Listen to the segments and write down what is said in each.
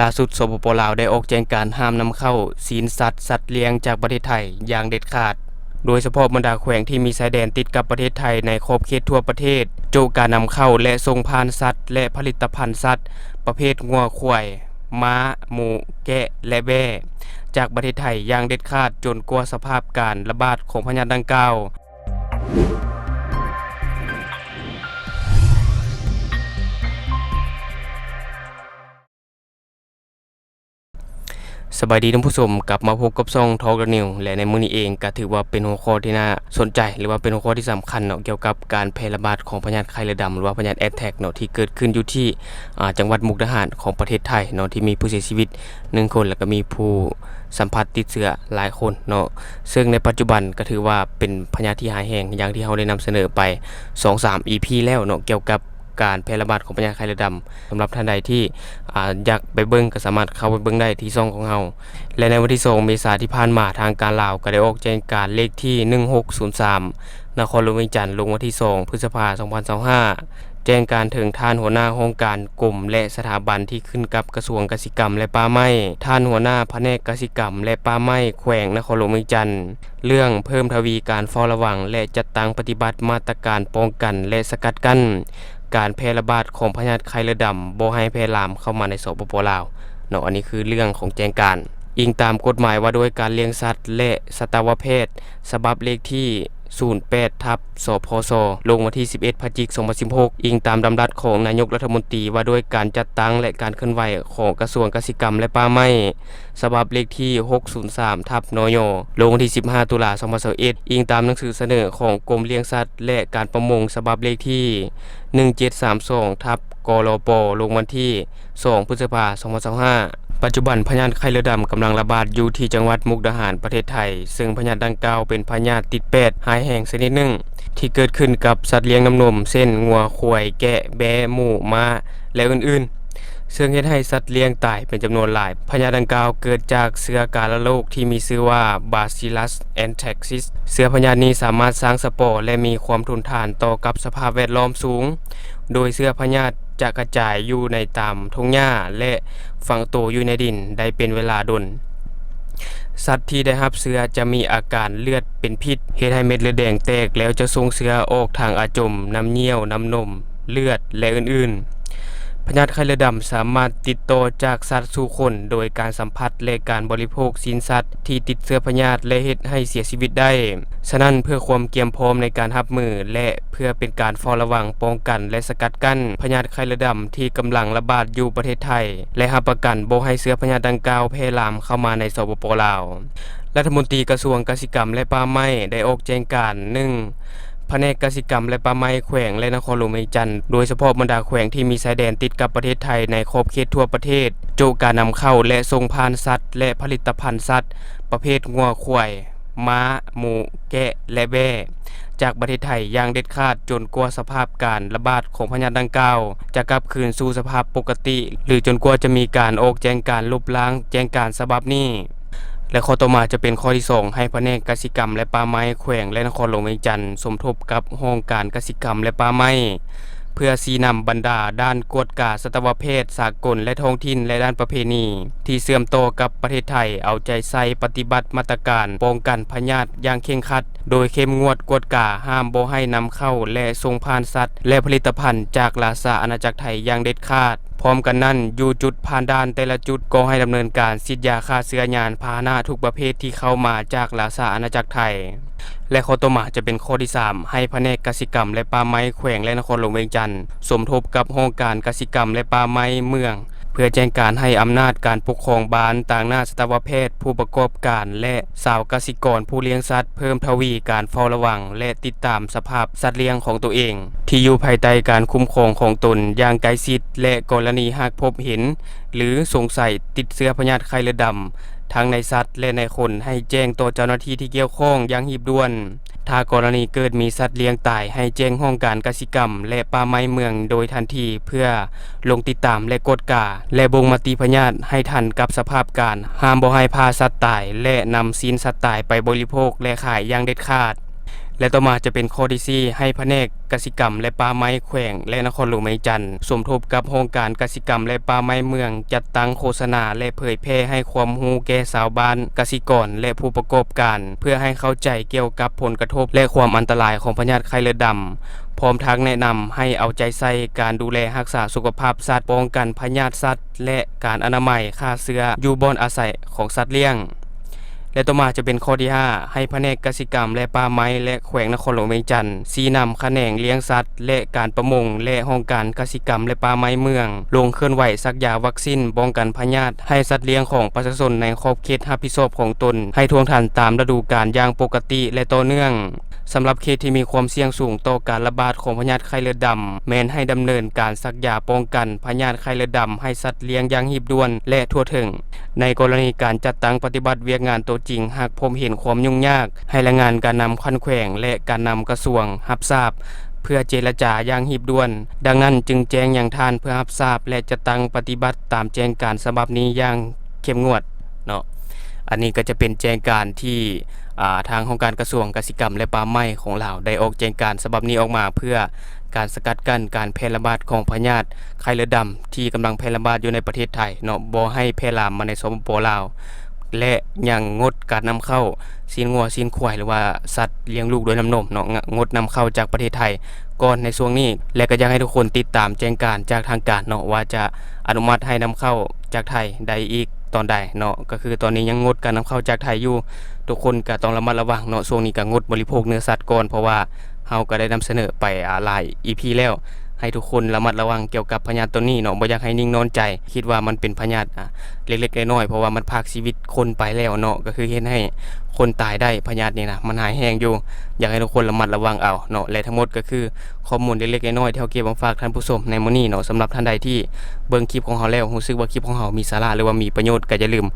ລ່າສຸດ ສປປ ລາວ ໄດ້ອອກແຈ້ງການຫ້າມນຳເຂົ້າຊີ້ນສັດ, ສັດລ້ຽງຈາກປະເທດໄທຢ່າງເດັດຂາດ, ໂດຍສະເພາະບັນດາແຂວງທີ່ມີຊາຍແດນຕິດກັບປະເທດໄທໃນຂອບເຂດທົ່ວປະເທດ ໂຈະການນຳເຂົ້າ ແລະ ສົ່ງຜ່ານສັດ ແລະ ຜະລິດຕະພັນສັດ ປະເພດງົວ, ຄວາຍ, ມ້າ, ໝູ, ແກະ ແລະ ແບ້ ຈາກປະເທດໄທຢ່າງເດັດຂາດ ຈົນກວ່າສະພາບການລະບາດຂອງພະຍາດດັ່ງກ່າວ. ສະບາຍດີທ່ານຜູ້ຊົມ, ກັບມາພົບກັບຊ່ອງ Talk the News ແລະ ໃນມື້ນີ້ເອງກໍຖືວ່າເປັນຫົວຂໍ້ທີ່ໜ້າສົນໃຈ ຫຼືວ່າເປັນຫົວຂໍ້ທີ່ສຳຄັນເນາະ ກ່ຽວກັບການແຜ່ລະບາດຂອງພະຍາດໄຂ້ເລືອດດຳ ຫຼືວ່າພະຍາດ Attack ເນາະ ທີ່ເກີດຂຶ້ນຢູ່ທີ່ ອາ ຈັງຫວັດມຸກດາຫານຂອງປະເທດໄທເນາະ ທີ່ມີຜູ້ເສຍຊີວິດໜຶ່ງຄົນ ແລ້ວກໍມີຜູ້ສຳຜັດຕິດເຊື້ອຫຼາຍຄົນເນາະ. ເຊິ່ງໃນປັດຈຸບັນກໍຖືວ່າເປັນພະຍາດທີ່ຮ້າຍແຮງ ຢ່າງທີ່ເຮົາໄດ້ນຳສະເໜີໄປສອງສາມ ອີພີ ແລ້ວເນາະ ກ່ຽວກັບ ການແຜ່ລະບາດຂອງພະຍາດໄຂ້ເລືອດດຳ. ສຳລັບທ່ານໃດທີ່ ອາ ຢາກໄປເບິ່ງ ກໍສາມາດເຂົ້າໄປເບິ່ງໄດ້ທີ່ຊ່ອງຂອງເຮົາ. ແລະ ໃນວັນທີສອງ ເມສາທີ່ຜ່ານມາ, ທາງການລາວກໍໄດ້ອອກແຈ້ງການເລກທີໜຶ່ງຫົກສູນສາມ ນະຄອນຫຼວງວຽງຈັນ ລົງວັນທີສອງ ພຶດສະພາ ສອງພັນຊາວຫ້າ ແຈ້ງການເຖິງທ່ານຫົວໜ້າຫ້ອງການກົມ ແລະ ສະຖາບັນທີ່ຂຶ້ນກັບກະຊວງກະສິກຳ ແລະ ປ່າໄມ້, ທ່ານຫົວໜ້າພະແນກກະສິກຳ ແລະ ປ່າໄມ້ ແຂວງນະຄອນຫຼວງວຽງຈັນ ເລື່ອງເພີ່ມທະວີການເຝົ້າລະວັງ ແລະ ຈັດຕັ້ງປະຕິບັດມາດຕະການປ້ອງກັນ ແລະ ສະກັດກັ້ນການແຜ່ລະບາດຂອງພະຍາດໄຂ້ເລືອດດຳ ບໍ່ໃຫ້ແຜ່ລາມເຂົ້າມາໃນ ສປປ ລາວ ເນາະ. ອັນນີ້ຄືເລື່ອງຂອງແຈ້ງການ. ອີງຕາມກົດໝາຍວ່າດ້ວຍການລ້ຽງສັດ ແລະ ສັດຕະວະແພດ ສະບັບເລກທີສູນແປດ ທັບ ສພສ ລົງວັນທີສິບເອັດ ພະຈິກ ສອງພັນສິບຫົກ, ອີງຕາມດຳລັດຂອງນາຍົກລັດຖະມົນຕີວ່າດ້ວຍການຈັດຕັ້ງ ແລະ ການເຄື່ອນໄຫວຂອງກະຊວງກະສິກຳ ແລະ ປ່າໄມ້ ສະບັບເລກທີຫົກສູນສາມ ທັບ ນຍ ລົງວັນທີສິບຫ້າ ຕຸລາ ສອງພັນຊາວເອັດ, ອີງຕາມໜັງສືສະເໜີຂອງກົມລ້ຽງສັດ ແລະ ການປະມົງ ສະບັບເລກທີໜຶ່ງເຈັດສາມສອງ ທັບ ກລປ ລົງວັນທີສອງ ພຶດສະພາ ສອງພັນຊາວຫ້າ. ປັດຈຸບັນພະຍາດໄຂ້ເລືອດດຳກຳລັງລະບາດຢູ່ທີ່ຈັງຫວັດມຸກດາຫານ ປະເທດໄທ, ເຊິ່ງພະຍາດດັ່ງກ່າວເປັນພະຍາດຕິດແປດຮ້າຍແຮງຊະນິດໜຶ່ງ ທີ່ເກີດຂຶ້ນກັບສັດລ້ຽງນ້ຳນົມ ເຊັ່ນ ງົວ, ຄວາຍ, ແກະ, ແບ້, ໝູ, ມ້າ ແລະ ອື່ນໆ ເຊິ່ງເຮັດໃຫ້ສັດລ້ຽງຕາຍເປັນຈຳນວນຫຼາຍ. ພະຍາດດັ່ງກ່າວເກີດຈາກເຊື້ອກາລະໂລກທີ່ມີຊື່ວ່າ Bacillus anthracis. ເຊື້ອພະຍາດນີ້ສາມາດສ້າງສະປໍ ແລະ ມີຄວາມທົນທານຕໍ່ກັບສະພາບແວດລ້ອມສູງ, ໂດຍເຊື້ອພະຍາດຈະກະຈາຍຢູ່ໃນຕາມທົ່ງຫຍ້າ ແລະ ຝັງໂຕຢູ່ໃນດິນໄດ້ເປັນເວລາດົນ. ສັດທີ່ໄດ້ຮັບເຊື້ອຈະມີອາການເລືອດເປັນພິດ, ເຮັດໃຫ້ເມັດເລືອດແດງແຕກ ແລ້ວຈະສົ່ງເຊື້ອອອກທາງອາຈົມ, ນ້ຳຍ່ຽວ, ນ້ຳນົມ, ເລືອດ ແລະ ອື່ນໆ. ພະຍາດໄຂ້ເລືອດດຳສາມາດຕິດຕໍ່ຈາກສັດສູ່ຄົນໂດຍການສຳຜັດ ແລະ ການບໍລິໂພກຊີ້ນສັດທີ່ຕິດເຊື້ອພະຍາດ ແລະ ເຮັດໃຫ້ເສຍຊີວິດໄດ້. ສະນັ້ນ, ເພື່ອຄວາມກຽມພ້ອມໃນການຮັບມື ແລະ ເພື່ອເປັນການເຝົ້າລະວັງ, ປ້ອງກັນ ແລະ ສະກັດກັ້ນພະຍາດໄຂ້ເລືອດດຳທີ່ກຳລັງລະບາດຢູ່ປະເທດໄທ ແລະ ຮັບປະກັນບໍ່ໃຫ້ເຊື້ອພະຍາດດັ່ງກ່າວແຜ່ລາມເຂົ້າມາໃນ ສປປ ລາວ, ລັດຖະມົນຕີກະຊວງກະສິກຳ ແລະ ປ່າໄມ້ ໄດ້ອອກແຈ້ງການ ໜຶ່ງ ພະແນກກະສິກຳ ແລະ ປ່າໄມ້ແຂວງ ແລະ ນະຄອນຫຼວງວຽງຈັນ, ໂດຍສະເພາະບັນດາແຂວງທີ່ມີຊາຍແດນຕິດກັບປະເທດໄທໃນຂອບເຂດທົ່ວປະເທດ, ໂຈະການນຳເຂົ້າ ແລະ ສົ່ງຜ່ານສັດ ແລະ ຜະລິດຕະພັນສັດປະເພດງົວ, ຄວາຍ, ມ້າ, ໝູ, ແກະ ແລະ ແບ້ ຈາກປະເທດໄທຢ່າງເດັດຂາດ ຈົນກວ່າສະພາບການລະບາດຂອງພະຍາດດັ່ງກ່າວຈະກັບຄືນສູ່ສະພາບປົກກະຕິ ຫຼື ຈົນກວ່າຈະມີການອອກແຈ້ງການລົບລ້າງແຈ້ງການສະບັບນີ້. ແລະ ຂໍ້ຕໍ່ມາຈະເປັນຂໍ້ທີສອງ ໃຫ້ພະແນກກະສິກຳ ແລະ ປ່າໄມ້ແຂວງ ແລະ ນະຄອນຫຼວງວຽງຈັນ ສົມທົບກັບຫ້ອງການກະສິກຳ ແລະ ປ່າໄມ້ ເພື່ອຊີ້ນຳບັນດາດ່ານກວດກາສັດຕະວະແພດສາກົນ ແລະ ທ້ອງຖິ່ນ ແລະ ດ່ານປະເພນີທີ່ເຊື່ອມຕໍ່ກັບປະເທດໄທ ເອົາໃຈໃສ່ປະຕິບັດມາດຕະການປ້ອງກັນພະຍາດຢ່າງເຄັ່ງຄັດ, ໂດຍເຂັ້ມງວດກວດກາຫ້າມບໍ່ໃຫ້ນຳເຂົ້າ ແລະ ສົ່ງຜ່ານສັດ ແລະ ຜະລິດຕະພັນຈາກລາຊະອານາຈັກໄທຢ່າງເດັດຂາດ. ພ້ອມກັນນັ້ນ, ຢູ່ຈຸດຜ່ານດ່ານແຕ່ລະຈຸດກໍໃຫ້ດຳເນີນການສີດຢາຂ້າເຊື້ອຍານພາຫະນະທຸກປະເພດທີ່ເຂົ້າມາຈາກລາຊະອານາຈັກໄທ. ແລະ ຂໍ້ຕໍ່ມາຈະເປັນຂໍ້ທີສາມ ໃຫ້ພະແນກກະສິກຳ ແລະ ປ່າໄມ້ແຂວງ ແລະ ນະຄອນຫຼວງວຽງຈັນ ສົມທົບກັບຫ້ອງການກະສິກຳ ແລະ ປ່າໄມ້ເມືອງ ເພື່ອແຈ້ງການໃຫ້ອຳນາດການປົກຄອງບ້ານ, ຕາງໜ້າສັດຕະວະແພດ, ຜູ້ປະກອບການ ແລະ ຊາວກະສິກອນຜູ້ລ້ຽງສັດ ເພີ່ມທະວີການເຝົ້າລະວັງ ແລະ ຕິດຕາມສະພາບສັດລ້ຽງຂອງຕົວເອງ ທີ່ຢູ່ພາຍໃຕ້ການຄຸ້ມຄອງຂອງຕົນຢ່າງໃກ້ຊິດ ແລະ ກໍລະນີຫາກພົບເຫັນ ຫຼື ສົງໄສຕິດເຊື້ອພະຍາດໄຂ້ເລືອດດຳ ທັງໃນສັດ ແລະ ໃນຄົນ ໃຫ້ແຈ້ງຕໍ່ເຈົ້າໜ້າທີ່ທີ່ກ່ຽວຂ້ອງຢ່າງຮີບດ່ວນ. ຖ້າກໍລະນີເກີດມີສັດລ້ຽງຕາຍ ໃຫ້ແຈ້ງຫ້ອງການກະສິກຳ ແລະ ປ່າໄມ້ເມືອງໂດຍທັນທີ ເພື່ອລົງຕິດຕາມ ແລະ ກວດກາ ແລະ ບົ່ງມະຕິພະຍາດໃຫ້ທັນກັບສະພາບການ, ຫ້າມບໍ່ໃຫ້ຜ່າສັດຕາຍ ແລະ ນຳຊີ້ນສັດຕາຍໄປບໍລິໂພກ ແລະ ຂາຍຢ່າງເດັດຂາດ. ແລະ ຕໍ່ມາຈະເປັນຂໍ້ທີສີ່ ໃຫ້ພະແນກກະສິກຳ ແລະ ປ່າໄມ້ແຂວງ ແລະ ນະຄອນຫຼວງວຽງຈັນ ສົມທົບກັບຫ້ອງການກະສິກຳ ແລະ ປ່າໄມ້ເມືອງ ຈັດຕັ້ງໂຄສະນາ ແລະ ເຜີຍແຜ່ໃຫ້ຄວາມຮູ້ແກ່ຊາວບ້ານ, ກະສິກອນ ແລະ ຜູ້ປະກອບການ ເພື່ອໃຫ້ເຂົ້າໃຈກ່ຽວກັບຜົນກະທົບ ແລະ ຄວາມອັນຕະລາຍຂອງພະຍາດໄຂ້ເລືອດດຳ, ພ້ອມທັງແນະນຳໃຫ້ເອົາໃຈໃສ່ການດູແລຮັກສາສຸຂະພາບສັດ, ປ້ອງກັນພະຍາດສັດ ແລະ ການອະນາໄມຂ້າເຊື້ອຢູ່ບ່ອນອາໄສຂອງສັດລ້ຽງ. ແລະ ຕໍ່ມາຈະເປັນຂໍ້ທີຫ້າ ໃຫ້ພະແນກກະສິກຳ ແລະ ປ່າໄມ້ ແລະ ແຂວງນະຄອນຫຼວງວຽງຈັນ ຊີ້ນຳຂະແໜງລ້ຽງສັດ ແລະ ການປະມົງ ແລະ ຫ້ອງການກະສິກຳ ແລະ ປ່າໄມ້ເມືອງ ລົງເຄື່ອນໄຫວສັກຢາວັກຊີນປ້ອງກັນພະຍາດໃຫ້ສັດລ້ຽງຂອງປະຊາຊົນໃນຂອບເຂດຮັບຜິດຊອບຂອງຕົນ ໃຫ້ທ່ວງທັນຕາມລະດູການຢ່າງປົກກະຕິ ແລະ ຕໍ່ເນື່ອງ. ສຳລັບເຂດທີ່ມີຄວາມສ່ຽງສູງຕໍ່ການລະບາດຂອງພະຍາດໄຂ້ເລືອດດຳ ແມ່ນໃຫ້ດຳເນີນການສັກຢາປ້ອງກັນພະຍາດໄຂ້ເລືອດດຳໃຫ້ສັດລ້ຽງຢ່າງຮີບດ່ວນ ແລະ ທົ່ວເຖິງ. ໃນກໍລະນີການຈັດຕັ້ງປະຕິບັດວຽກງານໂຕຈິງ, ຫາກພົບເຫັນຄວາມຫຍຸ້ງຍາກ, ໃຫ້ລາຍງານການນຳຂັ້ນແຂວງ ແລະ ການນຳກະຊວງຮັບຊາບ ເພື່ອເຈລະຈາຢ່າງຮີບດ່ວນ. ດັ່ງນັ້ນຈຶ່ງແຈ້ງຫຍັງທ່ານເພື່ອຮັບຊາບ ແລະ ຈັດຕັ້ງປະຕິບັດຕາມແຈ້ງການສະບັບນີ້ຢ່າງເຂັ້ມງວດເນາະ. ອັນນີ້ກໍຈະເປັນແຈ້ງການທີ່ ອ່າ ທາງຫ້ອງການກະຊວງກະສິກຳ ແລະ ປ່າໄມ້ຂອງລາວ ໄດ້ອອກແຈ້ງການສະບັບນີ້ອອກມາ ເພື່ອການສະກັດກັ້ນການແຜ່ລະບາດຂອງພະຍາດໄຂ້ເລືອດດຳ ທີ່ກຳລັງແຜ່ລະບາດຢູ່ໃນປະເທດໄທເນາະ, ບໍ່ໃຫ້ແຜ່ລາມມາໃນ ສປປ ລາວ ແລະ ຍັງງົດການນຳເຂົ້າຊີ້ນງົວ, ຊີ້ນຄວາຍ ຫຼືວ່າສັດລ້ຽງລູກດ້ວຍນ້ຳນົມເນາະ, ງົດນຳເຂົ້າຈາກປະເທດໄທກ່ອນໃນຊ່ວງນີ້. ແລະ ກໍຢາກໃຫ້ທຸກຄົນຕິດຕາມແຈ້ງການຈາກທາງການເນາະ ວ່າຈະອະນຸມັດໃຫ້ນຳເຂົ້າຈາກໄທໄດ້ອີກຕອນໃດເນາະ. ກໍຄືຕອນນີ້ຍັງງົດການນຳເຂົ້າຈາກໄທຢູ່. ທຸກຄົນກໍຕ້ອງລະມັດລະວັງເນາະ, ຊ່ວງນີ້ກໍງົດບໍລິໂພກເນື້ອສັດກ່ອນ ເພາະວ່າ ເຮົາກໍໄດ້ນຳສະເໜີໄປ ອາ ຫຼາຍ ອີ ພີ ແລ້ວ ໃຫ້ທຸກຄົນລະມັດລະວັງກ່ຽວກັບພະຍາດຕົວນີ້ເນາະ, ບໍ່ຢາກໃຫ້ນິ່ງນອນໃຈ ຄິດວ່າມັນເປັນພະຍາດ ອາ ເລັກໆນ້ອຍໆ ເພາະວ່າມັນພາກຊີວິດຄົນໄປແລ້ວເນາະ, ກໍຄືເຮັດໃຫ້ຄົນຕາຍໄດ້. ພະຍາດນີ້ນະ ມັນຮ້າຍແຮງຢູ່, ຢາກໃຫ້ທຸກຄົນລະມັດລະວັງເອົາເນາະ. ແລະ ທັງໝົດກໍຄືຂໍ້ມູນເລັກໆນ້ອຍໆ ທີ່ເຮົາເກັບມາຝາກທ່ານຜູ້ຊົມໃນມື້ນີ້ເນາະ. ສຳລັບທ່ານໃດທີ່ເບິ່ງຄລິບຂອງເຮົາແລ້ວ ຮູ້ສຶກວ່າຄລິບຂອງເຮົາມີສາລະ ຫຼືວ່າມີປະໂຫຍດ ກໍຢ່າລືມ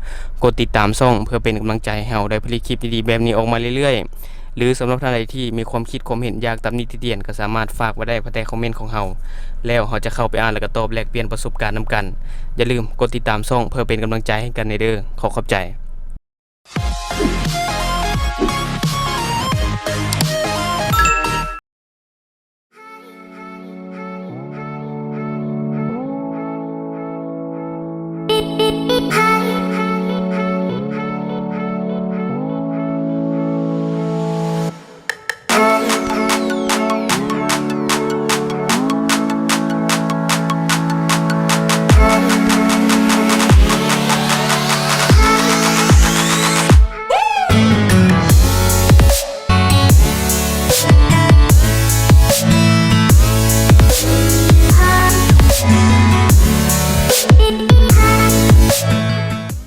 ກົດຕິດຕາມຊ່ອງ ເພື່ອເປັນກຳລັງໃຈໃຫ້ເຮົາໄດ້ຜະລິດຄລິບດີໆແບບນີ້ອອກມາເລື້ອຍໆ. ຫຼື ສຳລັບທ່ານໃດທີ່ມີຄວາມຄິດຄວາມເຫັນ ຢາກຕຳໜິຕິຕຽນ ກໍສາມາດຝາກໄວ້ໄດ້ພາຍໃຕ້ຄອມເມັນຂອງເຮົາ ແລ້ວເຮົາຈະເຂົ້າໄປອ່ານ ແລະ ກໍຕອບແລກປ່ຽນປະສົບການນຳກັນ. ຢ່າລືມກົດຕິດຕາມຊ່ອງເພື່ອເປັນກຳລັງໃຈໃຫ້ກັນແດ່ເດີ້. ຂໍຂອບໃຈ.